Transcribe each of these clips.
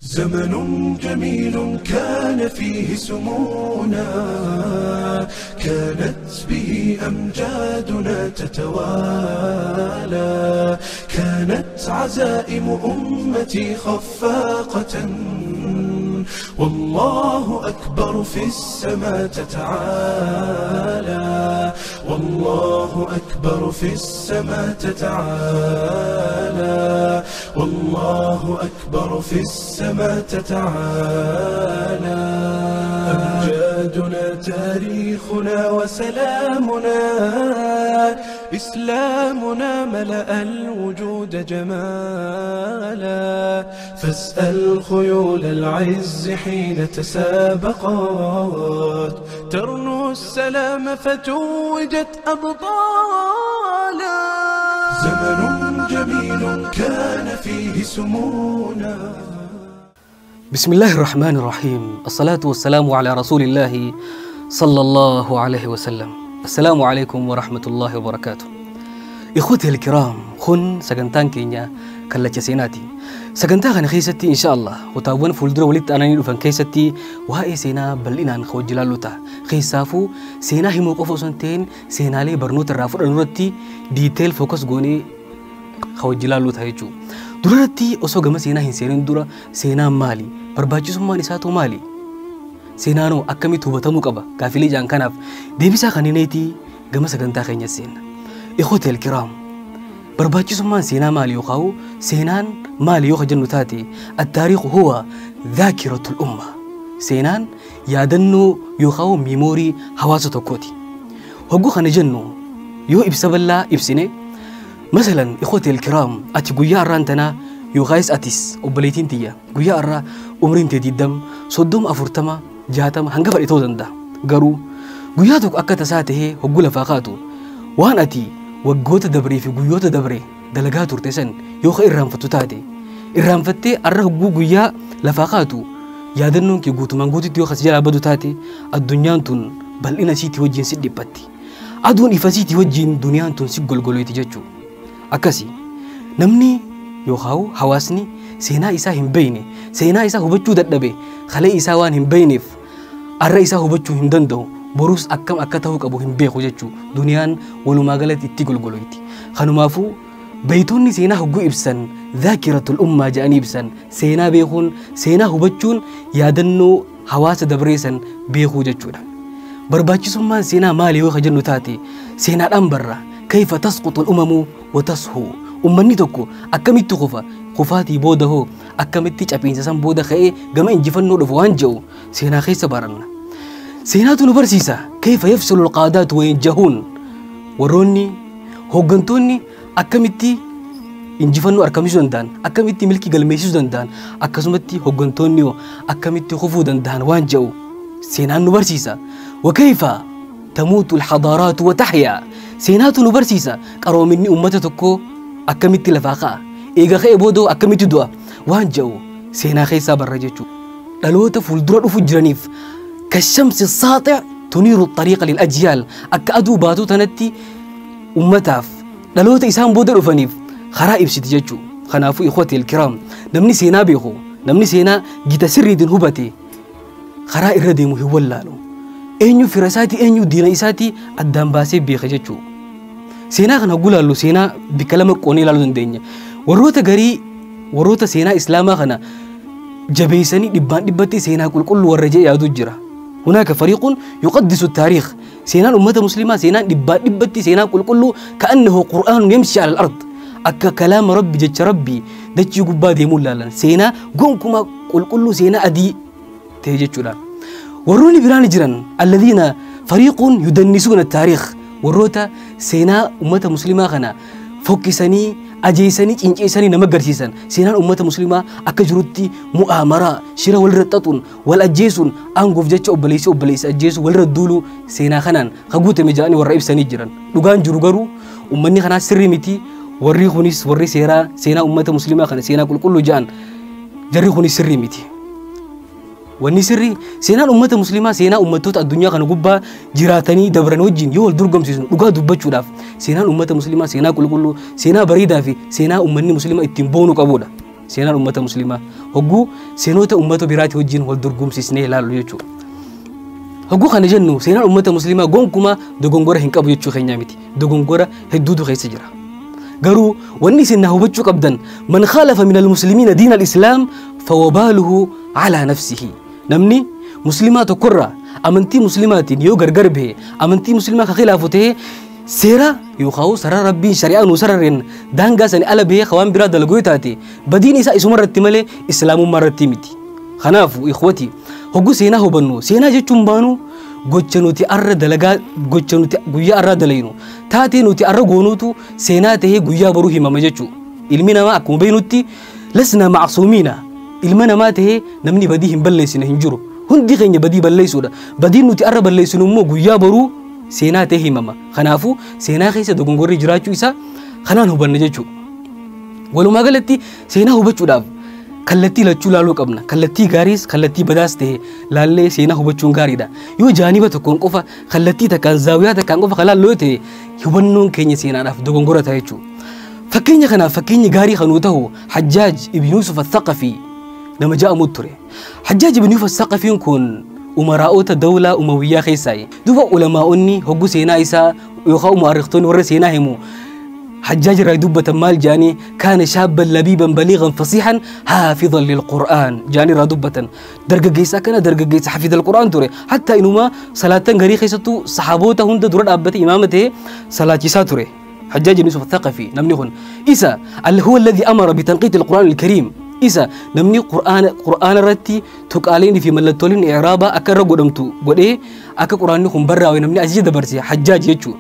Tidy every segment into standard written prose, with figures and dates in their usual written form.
زمن جميل كان فيه سمونا، كانت به أمجادنا تتوالى، كانت عزائم أمتي خفاقة، والله أكبر في السماء تتعالى، والله أكبر في السماء تتعالى، والله أكبر في السماء تتعالى. أمجادنا تاريخنا وسلامنا، إسلامنا ملأ الوجود جمالا، فاسأل خيول العز حين تسابقات، ترنو السلام فتوجت أبطالا. زمن جميل كان فيه سمونا. بسم الله الرحمن الرحيم، الصلاة والسلام على رسول الله صلى الله عليه وسلم. السلام عليكم ورحمة الله وبركاته. إخوتي الكرام، خن سجنتان كينيا كلتش سيناتي سجنتا خن خيستي إن شاء الله وتابون فولدر ولدت أنا نلفن خيستي وهاي سينا بلنا نخوج جلالوتا خيسافو سينا هم وقفوا سنتين سينا لي برنوت الرافور النورتي ديتيل فوكس جوني خوج جلالوتا هيجو درتي أسوق ما سينا هن سيرين درا سينا مالي برباجي سمان إساتو مالي سينانو أكمي توبتمو كبا كافلي جان كناف ديبسا خنينيتي جما سجنتا خنيا سينا. إخوتي الكرام، برباجي سمان سينا مالي يقاو سينان مالي يوخ جنوتاتي. التاريخ هو ذاكرة الأمة. سينان يادنو يقاو ميموري حواسو توكوتي هقو خنجنو يو إبسبلا إبسيني. مثلا إخوتي الكرام، أتي قويا أرانتنا يوغايس أتيس وبليتين تيا قويا أرا أمرين تدي الدم صدوم أفرتما جاتم هنقفل إتودن ده قرو قوياتك أكتا ساته هقول فاقاتو وان أتي وقوت دبري في قويوت دبري دلقاتو ارتسن يوخ إرام فتوتاتي إرام فتي أره قويا لفاقاتو يادنون كي قوتو من قوتي تيوخ سجل عبدو تاتي الدنيا تون بل إنا سيتي وجين سيدي باتي أدون إفاسيتي وجين دنيا تون سيقول قولويتي جاتشو أكاسي نمني يوخاو حواسني سينا إسا هم بيني سينا إسا هبتشو ددبي خلي إسا وان هم بينيف أرى إسا هبتشو هم دندو بروس أكم أكتهوك أبو هم بيخو جاتشو دنيان ولما قالت اتقل قلويتي خنمافو بيتوني سينا هقو إبسن ذاكرة الأمة جاني إبسن سينا بيخون سينا هبتشون يادنو حواس دبريسن بيخو جاتشو برباتشي سمان سينا مالي وخ جنو تاتي سينا الأمبرة كيف تسقط الأمم وتسهو أمني توكو أكملت خفا خفاتي بوده هو أكملت تشابين سام بوده خي جمع إنجفن نور فوانجو سينا خيس بارنا سينا تنبرسيسا كيف يفصل القادات وينجهون وروني هوجنتوني أكملت إنجفن نور أكملت دان أكملت ملكي قلميسوس دان أكملت هوجنتونيو أكملت خفو دان وانجو سينا نبرسيسا وكيف تموت الحضارات وتحيا سيناتو نبرسيسا قروا مني أمتتكو أكملت لفاقا إيغا خي بودو أكملت دوا وانجو سينا خيسا برجتشو دلوتا فولدرو فجرانيف كالشمس الساطع تنير الطريق للأجيال أكادو باتو تنتي أمتاف دلوتا إسان بودو فنيف خرائب ستجتشو خنافو إخوتي الكرام نمني سينا بيخو نمني سينا جيتا سري دين هبتي خرائب رديمو هو اللالو إنيو فرساتي إنيو دينا إساتي أدام باسي بيخجتشو سينا خنا قول له سينا بكلامك قوني لالو دنيا وروتا غري وروتا سينا إسلاما خنا جبيسني دبان دبتي سينا كل كل ورجع يادو جرا. هناك فريق يقدس التاريخ سينا الأمة المسلمة سينا دبان دبتي سينا كل كل كأنه قرآن يمشي على الأرض أك كلام ربي جت ربي دتشي قبادي مولانا سينا قومكما كل كل سينا أدي تهجتشولا وروني براني جران الذين فريق يدنسون التاريخ وروتا سينا أمة مسلمة خنا فوكسني أجيسني إنجيسني نمجرسيسن سينا أمة مسلمة أكجرتي مؤامرة شرا والرتطون والأجيسون أنقف جتش أبليس أبليس أجيس والردولو سينا خنان خجوت مجاني والرئيس سني جران لقان جرجرو أمني خنا سري متي وري خنيس وري سيرا سينا أمة مسلمة خنا سينا كل كل جان جري خنيس سري متي والنسري سينا الأمة المسلمة سينا أمتوت الدنيا كانوا جبا جراتني دبرن وجين يول درجم سيزون وقعدوا بتشوف سينا الأمة المسلمة سينا كل كله سينا بريدة في سينا أمني مسلمة التنبونو كابولا Seenaan ummata muslimaa hogguu seenoota ummata biraati wajjin wal dorgomsiisnee ilaallu jechuudha. Hogguu kana jennu seenaan ummata muslimaa gonkumaa dogongora hin qabu jechuu keenya miti. Dogongora hedduutu keessa jira. Garuu wanni isin na hubachuu qabdan man khalafa min almuslimiina diina alislaam fawabaaluhu calaa nafsihi. Namni muslimaa tokkorraa amantii muslimaatiin yoo gargar bahe amantii muslimaa ka khilaafu ta'e seera yookaan sarara rabbiin shari'aa nuu sarareen daangaa sani ala bahee waan biraa dalaguu taate badiin isaa isuma irratti malee islaamummaa irratti miti. Kanaafuu ikhwati hogguu seenaa hubannu seenaa jechuun baanu gocha nuti arra dalagaa gocha nuti guyyaa arraa dalaynu taatee nuti arra goonuutu seenaa tahee guyyaa boruu himama jechuudha. Ilmi namaa akkuma beeknutti lasna macsuumiina ilma namaa tahee namni badii hin balleessine hin jiru. Hundi keenya badii balleessuudha. Badiin nuti arra balleessinu immoo guyyaa boruu seenaa ta'e himama. Kanaafuu seenaa keessa dogongorri jiraachuu isaa kanaan hubanna jechuudha. Walumaa galatti seenaa hubachuudhaaf kallattii lachuu laaluu qabna. Kallattii gaariis kallattii badaas ta'e laallee seenaa hubachuun gaariidha. Yoo jaaniba tokkoon qofa kallattii takkaan zaawiyaa takkaan qofa kan laallu yoo ta'e hubannoon keenya seenaadhaaf dogongora ta'a jechuudha. Fakkeenya kanaaf fakkeenyi gaarii kan nuu ta'u Hajjaaj ibn Yuusuf al-Thaqafii nama ja'amutu ture. Hajjaaj ibn Yuusuf al-Thaqafiin kun umaraa'ota dawlaa umawiyyaa keessaayi. Duuba ulamaa'onni hogguu seenaa isaa yookaan mu'arrikhtoonni warra seenaa himu حجاج رأي دبة مال جاني كان شابا لبيبا بليغا فصيحا حافظا للقرآن جاني را دبة درجة جيسا كان درجة جيسا حفظ القرآن توري حتى إنما صلاة غري خيستو صحابوته هند درد أبتي إمامته صلاة جيسا توري. حجاج بن يوسف الثقفي نمني هون إسا اللي هو الذي أمر بتنقيط القرآن الكريم إسا نمني قرآن رتي تقالين في ملتولين إعرابا أكرر قدمتو قد إيه أكا قرآن نخم برا ونمني أجد برسي حجاج يجو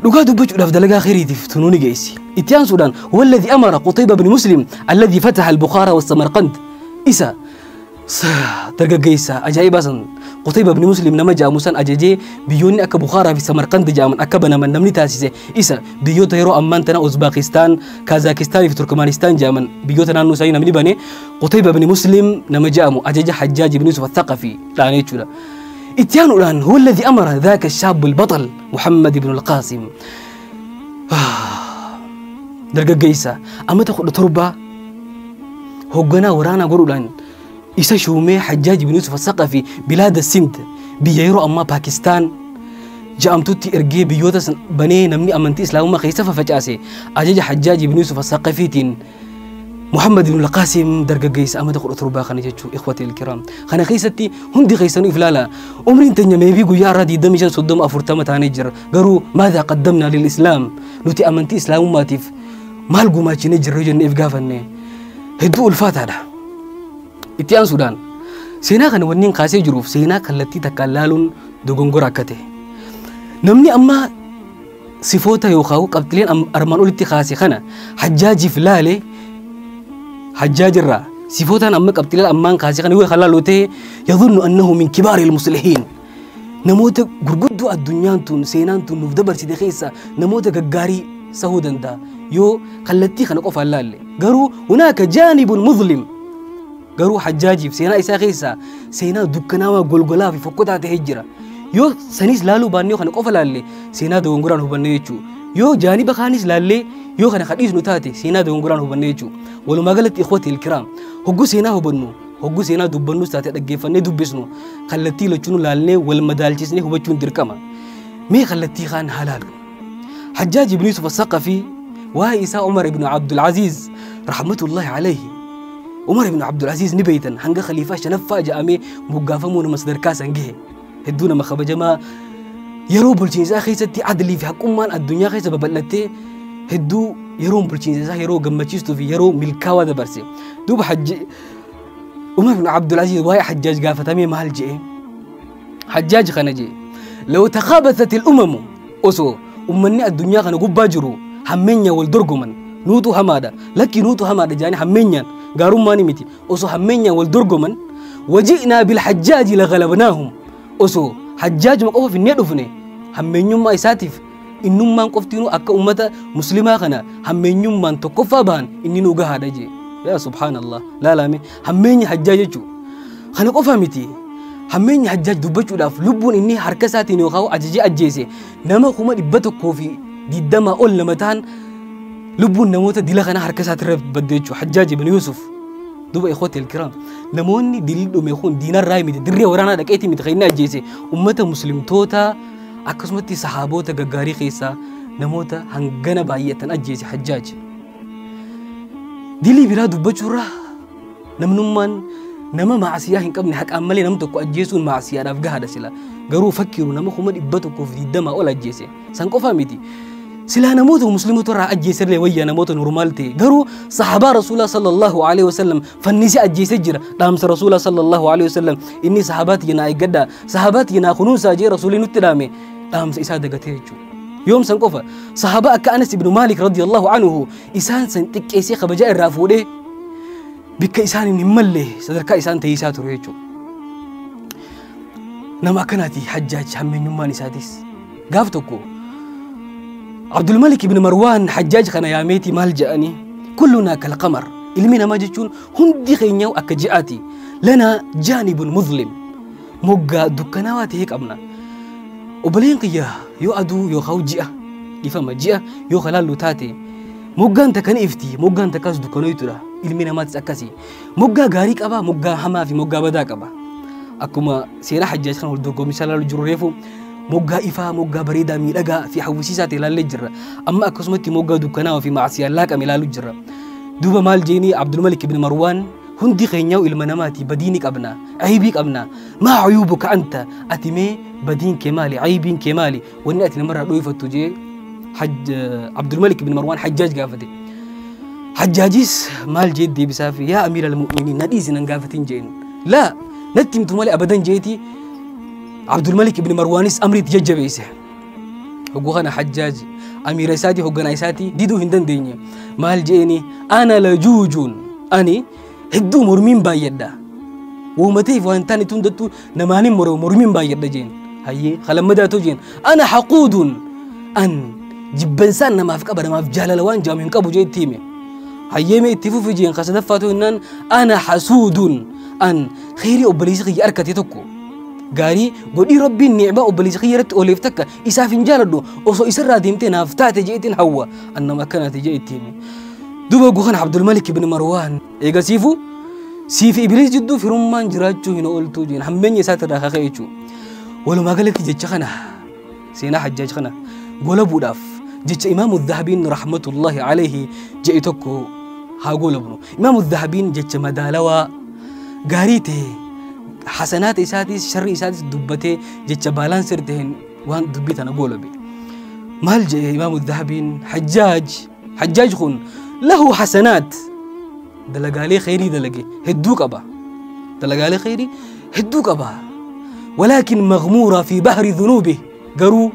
لقد دبج دلقا خيري في تنوني جيسي. إتيان سودان هو الذي أمر قتيبة بن مسلم الذي فتح البخارى والسمرقند إسا ترقى جيسا أجايب أصلا قتيبة بن مسلم نما جاء موسى أجاجي بيوني أكا بخارى في سمرقند جاء من أكا بنا من نمني تاسيسة إسا بيوت هيرو أمان تنا أوزباكستان كازاكستان في تركمانستان جاء من بيوت نانو ساي نمني بني قتيبة بن مسلم نما جاء مو أجاجي حجاج بن يوسف الثقفي لا نيتشولا. إتيان الآن هو الذي أمر ذاك الشاب البطل محمد بن القاسم درجة جيسة أما تأخذ تربة هجنا ورانا قرولان إسا شومي حجاج بن يوسف الثقفي بلاد السند بييرو أما باكستان جامتوتي إرجي بيوتس بني نمني أمنتي إسلام ما خيسة ففجأسي أجاج حجاج بن يوسف الثقفي تين محمد بن القاسم درجة جيس أما تقول أتربا خاني جتشو إخوتي الكرام خاني خيستي هندي خيسانو إفلالا عمري انت نميبي قيا رادي دمجان صدام أفرتما تانجر قالوا ماذا قدمنا للإسلام نتي أمنتي إسلام ماتيف مالقو ما تنجر رجل إفقافني هدو الفاتحة إتيان سودان سينا خاني ونين قاسي جروف سينا التي تكلالون دوغنغورا كته نمني أما صفوتا يوخاو قبتلين أرمان أولتي خاسي خانا حجاجي فلالي حجاج الرا صفوتان أما قبتلين أمان خاسي خانا يوخ خلالوتي يظن أنه من كبار المصلحين نموت غرغدو الدنيا تون سينان تون نفدبر سيدي خيسا نموت غغاري سهودن دا يو خلتي خنا قف اللالي غرو هناك جانب مظلم غرو حجاجي سينا إسا خيسا سينا دكناوا غلغلا في فقطة هجرة يو سنيس لالو بانيو خنا قف اللالي سينا دوغوران هو يو جانب خانيس لالي يو خنا خديس نتاتي سينا دوغوران هو بنيجو ولما قالت إخوتي الكرام هجو سينا هو بنو هجو سينا دبنو ساتي دقيفني دبسنو خلتي لچونو لالني والمدالچسني هو بچون دركما مي خلتي خان حلال حجاج بن يوسف الثقفي وإساء عمر بن عبد العزيز رحمة الله عليه عمر بن عبد العزيز نبيتا هنگا خليفة شنفا جامي مقافمون مصدر كاسن جه هدونا مخبجما يرو بولچينزا خيستي عدلي في حكومان الدنيا خيسة ببلتي هدو يرو بولچينزا يرو غمچيستو في يرو ملكاوا دبرسي دوب حج عمر بن عبد العزيز واي حجاج قافتامي مال جي حجاج خنجي لو تخابثت الأمم أسو أمني الدنيا خنا قباجرو همنيا والدرجمن نوتو همادا لكن نوتو همادا جاني همنيا قارون ماني متي أسو همنيا والدرجمن وجئنا بالحجاج لغلبناهم أسو حجاج مقوف في النيدفني همنيا ما يساتف إنهم ما قفتينو أكا أمتا مسلمة خنا همنيا ما تقفا بان إني نوجا هذا جي يا سبحان الله لا لا مي همنيا حجاج شو خنا قفا متي همين حجاج دبچو داف لبون إني حركساتي نوخاو أججي أجيسي نما خما دبتو كوفي دي دما أول لمتان Lubbuun namoota dila kana harka isaatirra badde jechuudha. Hajjaaj ibn Yuusuf. Duuba ikhwati alkiraam, namoonni dilli dhume kun diinarraa miti, dirree waraanaa dhaqeetii miti kan inni ajjeese, ummata muslimtoota akkasumatti sahaabota gaggaarii keessaa namoota hangana baay'atan ajjeese Hajjaaj. Dilii biraa dubbachuurraa namnummaan nama maasiyaa hin qabne haqaan malee nam tokko ajjeesuun maasiyaadhaaf gahaadha sila. Garuu fakkiiru nama 120,000 ol ajjeese. San qofaa miti. Silaa namoota musliimota irraa ajjeesellee wayyaa namoota normaal ta'e. Garuu sahabaa Rasuulaa sallallahu alaihi wasallam fannisee ajjeesee jira. Dhaamsa Rasuulaa sallallahu alaihi wasallam inni sahabaati naa eeggadhaa, sahabaati naa kunuunsaa jee Rasuulii nutti dhaame dhaamsa isaa dagatee jechuudha. Yoom san qofa sahabaa akka Anas ibnu Maalik radiyallahu anhu isaan san xiqqeessee kabajaa irraa fuudhee bikka isaan hin malle sadarkaa isaan ta'ee ture jechuudha. Nama akkanaati Hajjaaj hammeenyummaan isaatis. Gaaf tokko Abdulmalik ibn Marwaan Hajjaaj kana yaameeti maal jedhanii, kullunaa kalqamar, ilmi namaa jechuun hundi keenya akka ji'aati, lanaa jaanibun muzlim, moggaa dukkanaawaa ta'e qabna. Obboleen kiyya yoo aduu yookaan ji'a dhifama ji'a yoo kalaallu taate moggaan takka ni ifti, moggaan takkas dukkanoytudha. Ilmi namaatis akkasii moggaa gaarii qaba, moggaa hamaa fi moggaa badaa qaba. Akkuma seenaa Hajjaaj kana wal dorgommisaa ilaalu jiru reefu moggaa ifaa, moggaa bareedaa miidhagaa fi hawwisiisaa ta'e ilaallee jirra. Amma akkasumatti moggaa dukkanaawaa fi maasiyaan laaqame ilaalu jirra. Duuba maal jeenii Abdulmalik ibn Marwaan, hundi keenyaa ilma namaati, badii ni qabna, aybii qabna. Maa cuyuubuka anta, ati mee badiin kee maali, aybiin kee maali, wanni ati namarraa dhooyfattu jee Abdulmalik ibn Marwaan Hajjaaj gaafate. Hajjaajis maal jee deebisaaf, yaa amiira almu'miniin na dhiisi nan gaafatin jeen. Laa natti himtu malee abadan jeeti. Abdulmalik ibn Marwaanis amriitti jajjabeesse. Hogguu kana Hajjaaj amiira isaatii hogganaa isaatii diduu hin dandeenye. Maal jeeni, ana lajuujuun, ani hedduu mormiin baay'adha. Uumateef waan taane hundattuu namaanin mormiin baay'adha jeen. Hayyee kalammadaa jeen, ana haquuduun, an jibbansaan namaaf qaba, namaaf jaalala waan jaamu hin qabu jee itti hime. Hayyee mee itti fufi jeen, kasadaffaatu jennaan, ana hasuuduun, an kheyrii obboleessi kiyya argate tokko gaarii godhii rabbiin ni'maa obboleessi kiyya irratti ooleef takka isaaf hin jaaladhu, osoo isarraa deemtee naaf taate jeetiin hawwa, an nama akkanaati jee itti hime. Duuba gokan Abdulmalik ibn Marwaan eegasiifu siifi Ibliis jidduu firummaan jiraachuu hin ooltuu jeen, hammeenya isaatirraa kaka'e jechuudha. Walumaa galatti jecha kana seenaa Hajjaaj kana golabuudhaaf jecha Imaamu Dhahabiin rahmatullahi alayhi je'e tokko haa golabnu. Imaamu Dhahabiin jecha madaalawaa gaarii ta'e hasanaata isaatis sharri isaatis dubbatee jecha baalaansir ta'een waan dubbii tana golabe. Maal je'e Imaamu Dhahabiin, Hajjaaj kun lahu hasanaat, dalagaalee kheyrii dalage hedduu qaba. Dalagaalee kheyrii hedduu qaba. ولكن مغمورة في بحر ذنوبه. قرو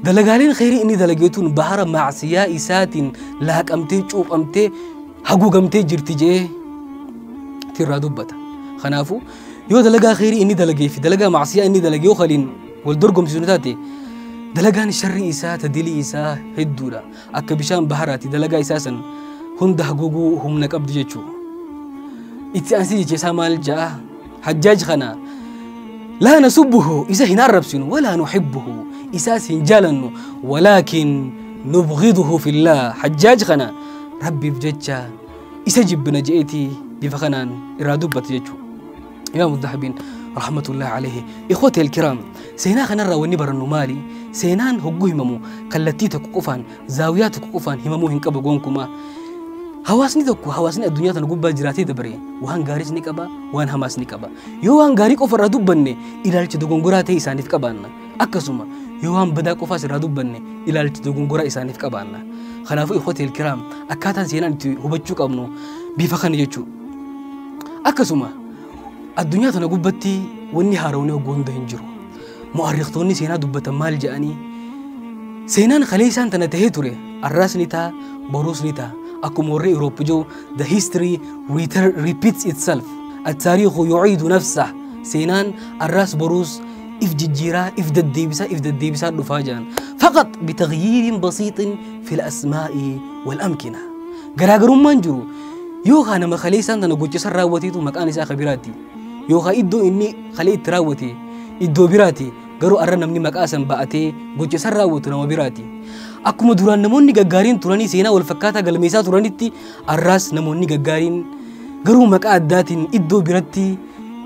دلقالين خيري إني دلقيتون بحر معصية إسات لاك أمتي شوف أمتي حقوق أمتي جرتي جي ترى دبتا خنافو يو دلقا خيري إني دلقي في دلقا معصية إني دلقي وخلين والدرقم سنتاتي دلقان شر إسات دلي إسا هدورا أكبشان بحراتي دلقا إساسا هند حقوقو هم نك أبدي جيتشو إتي أنسي جيسا مال جاء حجاج خنا لا نسبه إذا هنرب سنو ولا نحبه إساس هنجالن ولكن نبغضه في الله. حجاج خنا ربي بجتشا إسا جبنا جئتي بفخنان إرادوبة جتشو. إمام الذهبين رحمة الله عليه. إخوتي الكرام، سينا خنا راوني برنو مالي سينان هجو هممو كلتي تكوفان زاويات تكوفان هممو هنكبو جونكما hawaasni tokko hawaasni addunyaa tana gubbaa jiraatee dabare waan gaariis ni qaba, waan hamaas ni qaba. Yoo waan gaarii qofa irraa dubbanne ilaalcha dogongoraa ta'e isaaniif qabaanna. Akkasuma yoo waan badaa qofaas irraa dubbanne ilaalcha dogongoraa isaaniif qabaanna. Kanaafuu ikhwati alkiraam, akkaataan seenaan itti hubachuu qabnu bifa kana jechuudha. Akkasuma addunyaa tana gubbatti wanni haaromni hogguu hunda hin jiru. Mu'arrikhtoonni seenaa dubbatan maal jedhanii, seenaan kalee isaan tana tahee ture arraas ni ta'a, boruus ni ta'a. Akkuma warri Europe jiru, the history repeats itself, التاريخ يعيد نفسه. seenaan arraas boruus if jijjiiraa, if deddeebisaa, if deddeebisaa dhufaa jiran, فقط بتغيير بسيط في الأسماء والأمكنة. Garaagarummaan jiru yookaan nama kalee isaan tana gocha san raawwateetu maqaan isaa kabiraati, yookaan iddoo inni kalee itti raawwate iddoo biraati, garuu arra namni maqaa san ba'atee gocha san raawwatu nama biraati. Akkuma duraan namoonni gaggaariin turanii seenaa wal fakkaataa galmeessaa turanitti, arraas namoonni gaggaariin garuu maqaa addaatiin iddoo biratti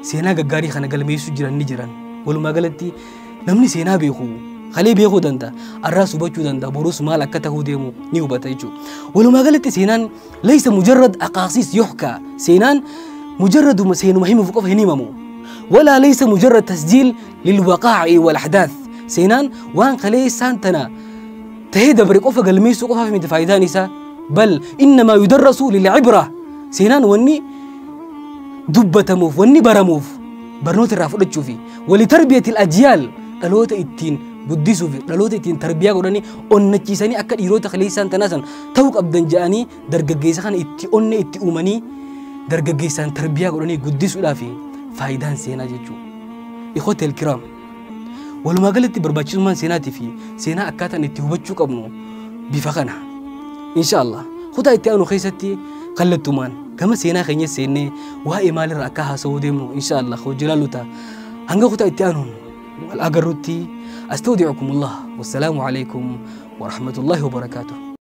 seenaa gaggaarii kana galmeessuu jiran ni jiran. Walumaa galatti namni seenaa beeku kalee beekuu danda'a, arraas hubachuu danda'a, borus maal akka ta'uu deemu ni hubata jechuudha. Walumaa galatti seenaan laysa mujarrad aqaasiis yuhkaa, seenaan mujarraduma seenuma himuuf qofa hin himamu. Walaa laysa mujarrad tasjiil lilwaqaa'i wal ahdaaf, seenaan waan kalee isaan tana tahee dabre qofa galmeessuu qofaaf miti faayidaan isaa, bal innamaa yudarrasu lilcibra, seenaan wanni dubbatamuuf, wanni baramuuf barnoota irraa fudhachuufi, walitarbiyati ajyaal, dhaloota ittiin guddisuuf, dhaloota ittiin tarbiyaa godhanii onnachiisanii akka dhiirota kaleessaan tanaa san ta'uu qabdan jedhanii dargaggeessa kana itti onne itti uumanii dargaggeessaan tarbiyaa godhanii guddisuudhaaf faayidaan seenaa jechuudha. Ikhwata kiraam, walumaa galatti barbaachisummaan seenaatii fi seenaa akkaataan itti hubachuu qabnu bifa kana. Insha Allah kutaa itti aanu keessatti kallattumaan gama seenaa keenya seennee waa'ee maalirra akka haasa'uu deemnu insha Allah hojii laallu ta'a. Hanga kutaa itti aanuun wal agarrutti أستودعكم الله والسلام عليكم ورحمة الله وبركاته.